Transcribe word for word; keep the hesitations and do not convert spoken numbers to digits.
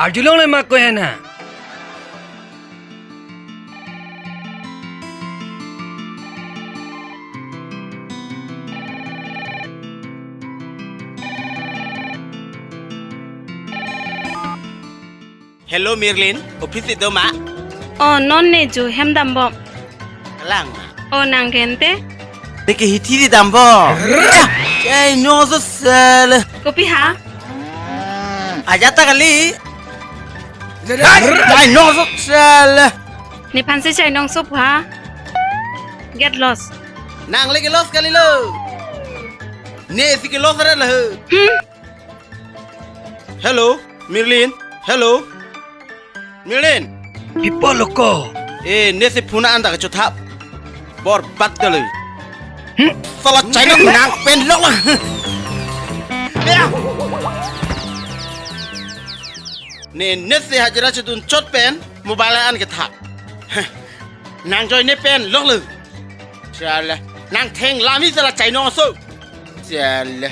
Arjulongle ma ko hena. Hello, Mirlin. Office si do ma? Oh, non ne ju hem dambom. Kalang ma? Oh, nang gente? Neke hithi di dambom. Chai no so sel. Kopi ha? Ajat ta kali. Chai no so sel. Nephan si chai nong so ha. Get lost. Nang leke lost kali lo. Ne si ke lost re lo. Hmm. Hello, Mirlin. Hello. Mirlin. Pipo loko. Eh, ne si phone an ta kachethap. Borbat dali. Hmm? Sala China nang pen lok la. Ya. Ne, ne si hajira chedun chot pen mobile an kethap. Nang join ne pen lok lo. Sala. Nang theng lami sala China so. Sala.